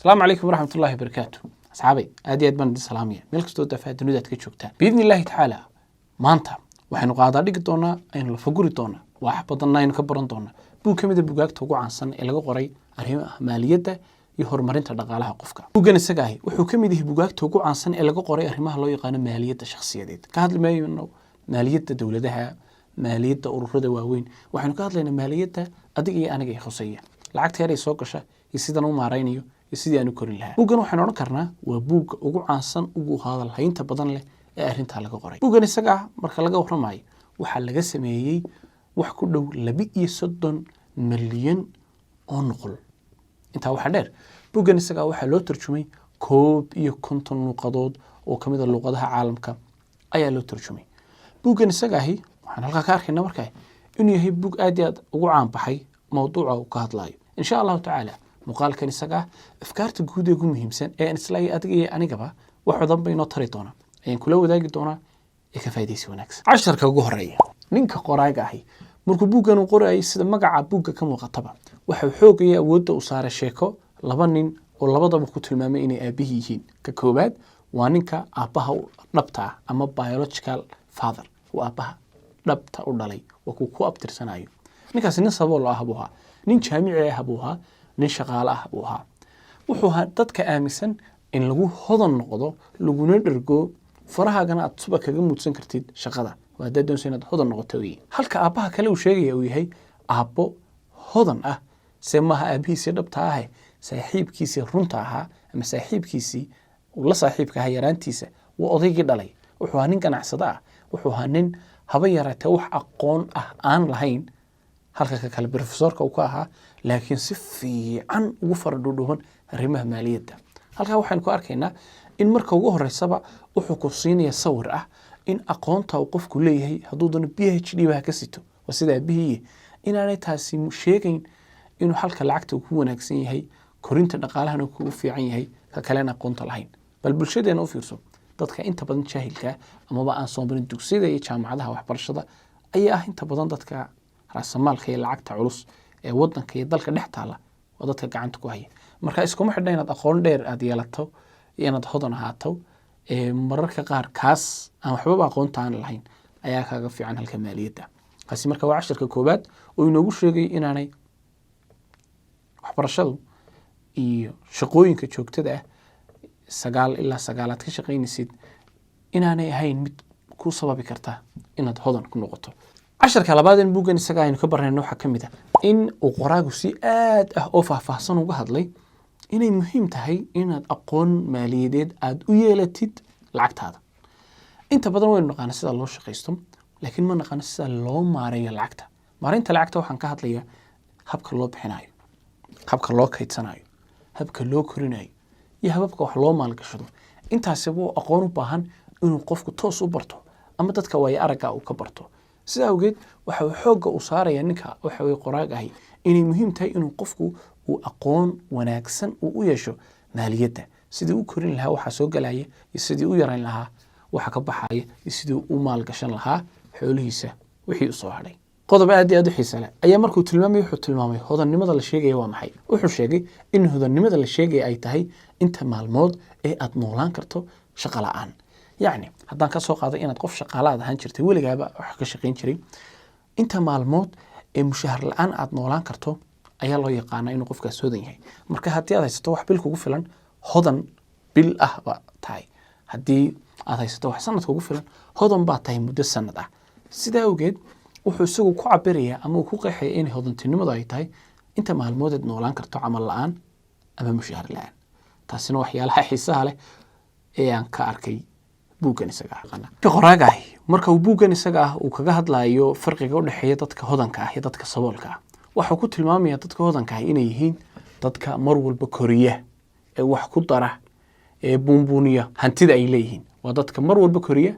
Asalaamu calaykum waraxmat ullahi wabarakaatu. Asxaabay, aad iyo aad baan idin salaamaya meel kastoo daafaha dunida aad ka joogtaan. Biidni illaahi tacaala maanta waxaynu qaadaa dhigi doonaa, aynu lafaguri doonaa, wax badanna aynu ka baran doonaa buug ka mid a bugaagta ugu caansan ee laga qoray arrimaha maaliyadda iyo horumarinta dhaqaalaha qofka. Buuggan isaga ahi wuxuu ka mid yahay bugaagta ugu caansan ee laga qoray arrimaha loo yaqaano maaliyadda shakhsiyadeed. Ka hadli mayno maaliyadda dowladaha, maaliyadda ururada waaweyn. Waxaynu ka hadlaynaa maaliyadda adiga iyo aniga ee khuseeya, lacagta yar ay soo gasha iyo sidaan u maaraynayo iyo sidii aan u korin lahaa. Buuggan waxaynu odhan karnaa waa buugga ugu caansan, ugu hadalhaynta badan leh ee arrintaa laga qoray. Buuggan isaga ah marka laga warramayo, waxaa laga sameeyey wax ku dhow 32 milyan oo nuqul. Intaa waxaa dheer, buuggan isagaa waxaa loo tarjumay 51 luuqadood oo ka mid a luuqadaha caalamka ayaa loo tarjumay buuggan isaga ahi. Waxaan halkaa ka arkaynaa markaa inuu yahay buug aad iyo aad ugu caan baxay mowduuca uu ka hadlayo. Insha Allahu tacaala muuqaalkan isaga ah afkaarta guud ee ugu muhiimsan ee aan isleeyahay adiga iyo anigaba wax badan bay inoo tari doonaa ayaan kula wadaagi doonaa, ee ka faa'idaysi wanaagsan. Casharka ugu horeeya, ninka qoraaga ahi markuu buuggan uu qorayay, sida magaca buugga ka muuqataba, waxa uu xoogaya awoodda u saaray sheeko laba nin oo labadaba ku tilmaamay inay aabbihii yihiin. Ka koowaad waa ninka aabbaha dhabta ah ama biological father, waa aabbaha dhabta u dhalay, waa kuu ku abtirsanayo. Ninkaasi nin sabool ah buu ahaa, nin jaamici ah buu ahaa, nin shaqaale ah buu ahaa. Wuxuu ahaa dadka aaminsan in lagu hodan noqdo laguna dhergo, farahaagana aad suba kaga muudsan kartid shaqada, waa haddaad doonayso inaad hodan noqoto weye. Halka aabbaha kale uu sheegaya uu yahay aabbo hodan ah, se maaha aabbihiisii dhabta ahe, saaxiibkiisii runta ahaa ama saaxiibkiisii uu la saaxiibka ahaa yaraantiisa waa odaygii dhalay. Wuxuu ahaa nin ganacsado ah, wuxuu ahaa nin haba yaraatee wax aqoon ah aan lahayn, halka ka kale profesorka uu ka ahaa, laakiin si fiican ugu fara dhuudhuuban arrimaha maaliyadda. Halkaa waxaynu ku arkaynaa in marka ugu horeysaba wuxuu ku siinaya sawir ah in aqoonta uu qofku leeyahay, hadduu doono PhD ba ha ka sito, waa sida aabihii, inaanay taasi sheegayn inuu halka lacagta uu ku wanaagsan yahay, korinta dhaqaalahana kugu fiican yahay, ka kalena aqoonta lahayn. Bal bulshadeena u fiirso, dadka inta badan jaahilka amaba aan soo marin dugsiyada iyo jaamacadaha waxbarashada ayaa ah inta badan dadka raasamaalka iyo lacagta culus ee wadanka iyo dalka dhex taala, waa dadka gacanta ku haya. Marka iskuma xidhna inaad aqoon dheer aad yeelato iyo inaad hodan ahaato. Mararka qaar kaas aan waxbaba aqoonta aan lahayn ayaa kaaga fiican halka maaliyadda. Kaasi marka waa cashirka koowaad oo inoogu sheegay inaanay waxbarashadu iyo shaqooyinka joogtada ah 9 ilaa 9 aad ka shaqaynaysid inaanay ahayn mid ku sababi karta inaad hodan ku noqoto. Casharka labaad in buuggan isaga aynu ka baranayno waxaa ka mid ah in uu qoraagu si aad ah oo faahfaahsan uga hadlay inay muhiim tahay inaad aqoon maaliyadeed aada u yeelatid lacagtaada. Inta badan waynu naqaana sida loo shaqaysto, laakiin ma naqaano sida loo maareeyo lacagta. Maareynta lacagta waxaan ka hadlayaa habka loo bixinayo, habka loo kaydsanayo, habka loo korinayo iyo hababka wax loo maalgashado. Intaasi wuu aqoon u baahan inuu qofku toos u barto ama dadka waayo aragga uu ka barto. Sidaa awgeed waxa uu xoogga uu saaraya ninka waxa weye qoraag ahi inay muhiim tahay inuu qofku uu aqoon wanaagsan uu u yeesho maaliyadda, sidii u korin lahaa waxaa soo galaya iyo sidii u yarayn lahaa waxa ka baxaya iyo sidii u maalgashan lahaa xoolihiisa wixii u soo hadhay. Qodob aad iyo aad u xiisa leh ayaa markuu tilmaamay, wuxuu tilmaamay hodannimada la sheegaya waa maxay. Wuxuu sheegay in hodannimada la sheegaya ay tahay inta maalmood ee aad noolaan karto shaqo la'aan. Yacni haddaan ka soo qaaday inaad qof shaqaale aad ahaan jirtay, weligaaba wax ka shaqayn jiray, inta maalmood ee mushahar la'aan aad noolaan karto ayaa loo yaqaanaa inuu qofkaas hodan yahay. Marka haddii aad haysato wax bil kugu filan, hodan bil ah baa tahay. Haddii aad haysato wax sanad kugu filan, hodan baa tahay muddo sanad ah. Sidaa awgeed wuxuu isagu ku cabirayaa ama uu ku qeexaya inay hodantinimadu ay tahay inta maalmoodeed noolaan karto camal la'aan ama mushahar la'aan. Taasina waxyaalaha xiisaha leh ee aan ka arkay buuggan isaga ah. Qoraagahi marka uu buuggan isaga ah uu kaga hadlayo farqiga u dhexeeya dadka hodanka ah iyo dadka saboolka ah, waxuu ku tilmaamaya dadka hodanka ah inay yihiin dadka mar walba koriya ee wax ku dara ee buunbuuniya hantida ay leeyihiin. Waa dadka mar walba koriya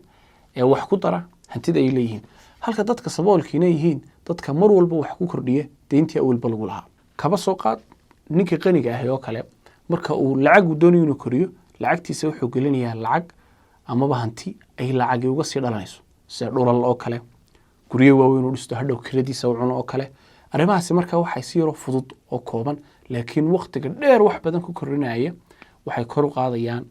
ee wax ku dara hantida ay leeyihiin, halka dadka saboolkiina yihiin dadka mar walba wax ku kordhiya deyntii awalba lagu lahaa. Kaba soo qaad ninka qaniga ahi oo kale, marka uu lacag uu doonayo inuu koriyo lacagtiisa, wuxuu gelinayaa lacag amaba hanti ay lacagi uga sii dhalanayso, sida dhulal oo kale, guryo waaweyn uu dhisto, hadhow kiradiisa u cuno oo kale, Arrimahaasi marka waxay si yaroo fudud oo kooban, laakiin waqtiga dheer wax badan ku kordhinaya, waxay kor u qaadayaan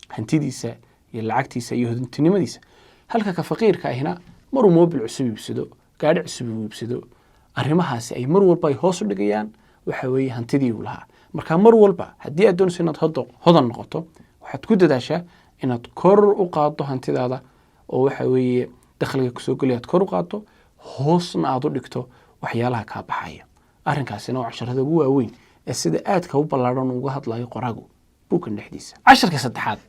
hantidiisa iyo lacagtiisa iyo hodantinimadiisa. Halka ka faqiirka ahina maruu moobil cusub iibsado, gaadhi cusub uu iibsado, arrimahaasi ay mar walba ay hoos u dhigayaan waxa weeye hantidii uu lahaa. Marka mar walba haddii aad doonayso inaad hodan noqoto, waxaad ku dadaashaa inaad kor u qaaddo hantidaada, oo waxa weeye dakhliga kusoo gelaya aad kor u qaaddo, hoosna aad u dhigto waxyaalaha kaa baxaya. Arrinkaasina waa casharada ugu waaweyn ee sida aadka u ballaadhan uga hadlayo qoraagu buugkan dhexdiisa. Casharka saddexaad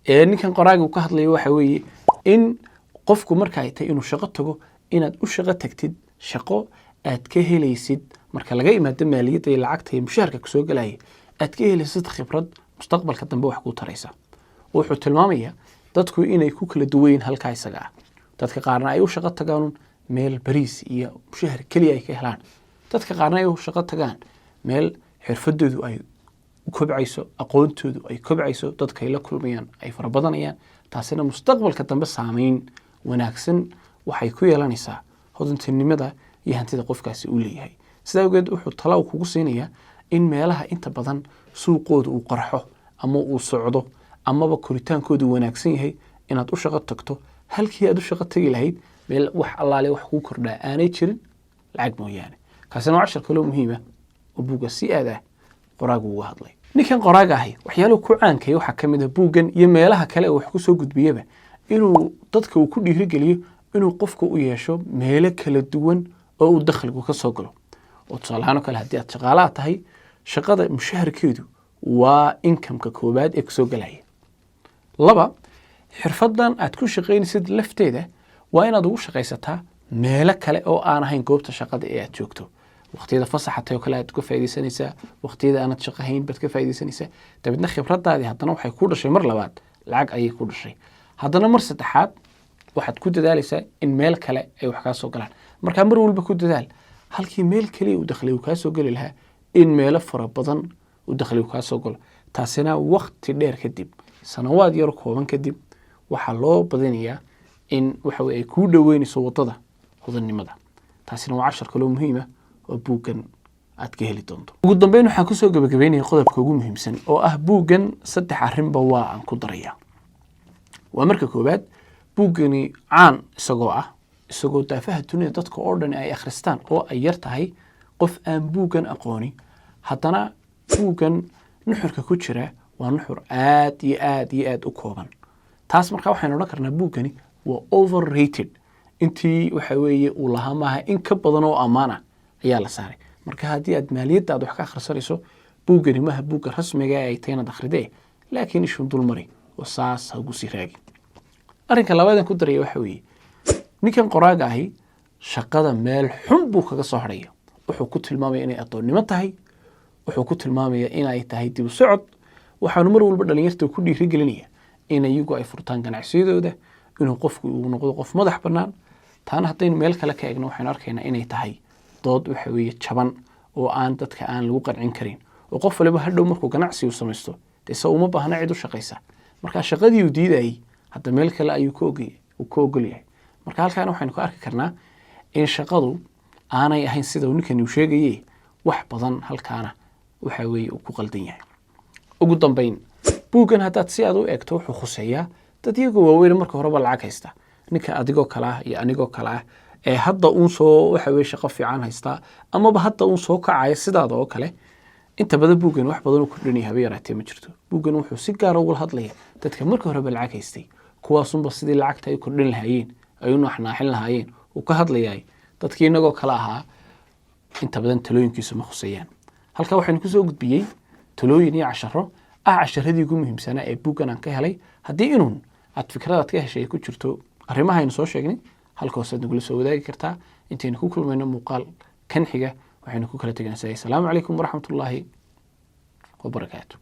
ee ninkan qoraaga uu ka hadlayo waxa weeye in qofku marka ay tahay inuu shaqo tago, inaad u shaqo tagtid shaqo aad ka helaysid, marka laga imaado maaliyadda iyo lacagta iyo mushaharka kusoo gelaya, aad ka helaysid khibrad mustaqbalka dambe wax kuu taraysa. Wuxuu tilmaamayaa dadku inay ku kala duwan yihiin halkaa isaga ah. Dadka qaarna ay u shaqo tagaan meel bariis iyo mushahar keliya ay ka helaan, dadka qaarna ay u shaqo tagaan meel xirfadoodu ay kobcayso, aqoontoodu ay kobcayso, dadka ay la kulmayaan ay farabadanayaan. Taasina mustaqbalka dambe saameyn wanaagsan waxay ku yeelanaysaa hodantinimada iyo hantida qofkaasi uu leeyahay. Sidaa awgeed wuxuu tala kugu siinayaa in meelaha inta badan suuqooda uu qarxo ama uu socdo amaba koritaankoodu wanaagsan yahay inaad u shaqo tagto, halkii aad u shaqo tegi lahayd meel wax allaale wax kuu kordhaa aanay jirin lacag mooyaane. Kaasina waa cashar kaloo muhiima oo buugga si aad ah qoraagu uga hadlay. Ninkan qoraaga ahi waxyaaluhu ku caankaya waxaa ka mid ah buuggan iyo meelaha kale ee wax ku soo gudbiyaba inuu dadka uu ku dhiirigeliyo inuu qofku u yeesho meelo kala duwan oo uu dakhligu ka soo galo. Oo tusaale ahaan oo kale, haddii aad shaqaalaha tahay, shaqada mushaharkeedu waa income-ka koowaad ee kusoo gelaya. Laba, xirfadan aad ku shaqaynaysid lafteeda waa inaad ugu shaqaysataa meelo kale oo aan ahayn goobta shaqada ee aad joogto. Waqtiyada fasaxa oo kale aad ka faaidaysanaysaa, waqtiyada aanad shaqo hayn baad ka faaidaysanaysaa. Dabeedna khibradaadii haddana waxay ku dhashay mar labaad lacag ayay ku dhashay. Haddana mar saddexaad waxaad ku dadaalaysaa in meel kale ay wax kaa soo galaan. Markaa mar walba ku dadaal halkii meel keliya uu dakhligu kaa soo geli lahaa in meelo fara badan uu dakhligu kaa soo galo. Taasina waqti dheer kadib, sanawaad yar kooban kadib, waxaa loo badinayaa in waxa weye ay kuu dhoweynayso waddada hodannimada. Taasina waa cashar kaloo muhiima oo buuggan aad ka heli doonto. Ugu dambeyn, waxaan kusoo gabagabeynaya qodobka ugu muhiimsan oo ah buuggan saddex arrinba waa aan ku daraya. Waa marka koowaad, buuggani caan isagoo ah, isagoo daafaha dunida dadka oo dhan ay akhristaan oo ay yar tahay qof aan buuggan aqooni, haddana buuggan nuxurka ku jira waa nuxur aad iyo aad iyo aad u kooban. Taas markaa waxaynu odhan karnaa buuggani waa overrated. Intii waxa weeye uu lahaa maaha, in ka badan oo ammaan ah ayaa la saaray. Marka haddii aad maaliyadda aad wax ka akhrisanayso, buuggani maaha buugga rasmiga ee ay tahay inaad akhridee, laakiin ishun dulmari oo saas ha ugu sii raagi. Arrinka labaadan ku daraya waxa weeye ninkan qoraaga ahi shaqada meel xun buu kaga soo hadhaya. Wuxuu ku tilmaamaya inay addoonnimo tahay, wuxuu ku tilmaamaya inay tahay dib u socod. Waxaanu mar walba dhalinyarta ku dhiirigelinaya in iyagu ay furtaan ganacsiyadooda, inuu qofku uu noqdo qof madax bannaan. Taana haddaynu meel kale ka eegno, waxaynu arkaynaa inay tahay dood waxa weeye jaban oo aan dadka aan lagu qancin karin, oo qof waliba hadhow markuu ganacsi uu samaysto dee se uma baahna cid u shaqaysa. Marka shaqadii uu diidayey hadda meel kale ayuu ka ogay uu ka ogol yahay. Marka halkaana waxaynu ka arki karnaa in shaqadu aanay ahayn sida uu ninkani uu sheegaye, wax badan halkaana waxa weeye uu ku qaldan yahay. Ugu dambeyn, buuggan haddaad si aad u eegto, wuxuu khuseeyaa dad iyagoo waaweyn marka horeba lacag haysta. Ninka adigoo kale ah iyo anigoo kale ah ee hadda uun soo waxa weye shaqo fiican haystaa amaba hadda uun soo kacaya sidaada oo kale, inta badan buuggan wax badan uu kordhinaya haba yaraatee ma jirto. Buuggan wuxuu si gaara ugula hadlaya dadka marka horeba lacag haystay, kuwaasunba sidii lacagta ay kordhin lahaayeen, ay u naaxnaaxin lahaayeen uu ka hadlayaay. Dadkii inagoo kale ahaa inta badan talooyinkiisu ma khuseeyaan. Halkaa waxaynu kusoo gudbiyey talooyin iyo casharo ah, casharadii ugu muhiimsanaa ee buuggan aan ka helay. Haddii inuun aad fikradaad ka heshay ay ku jirto arrimaha aynu soo sheegnay, halka hoosead nagula soo wadaagi kartaa. Intaynu ku kulmayno muuqaal kan xiga, waxaynu ku kala teganaa asalaamu calaykum waraxmatullaahi wabarakaatu.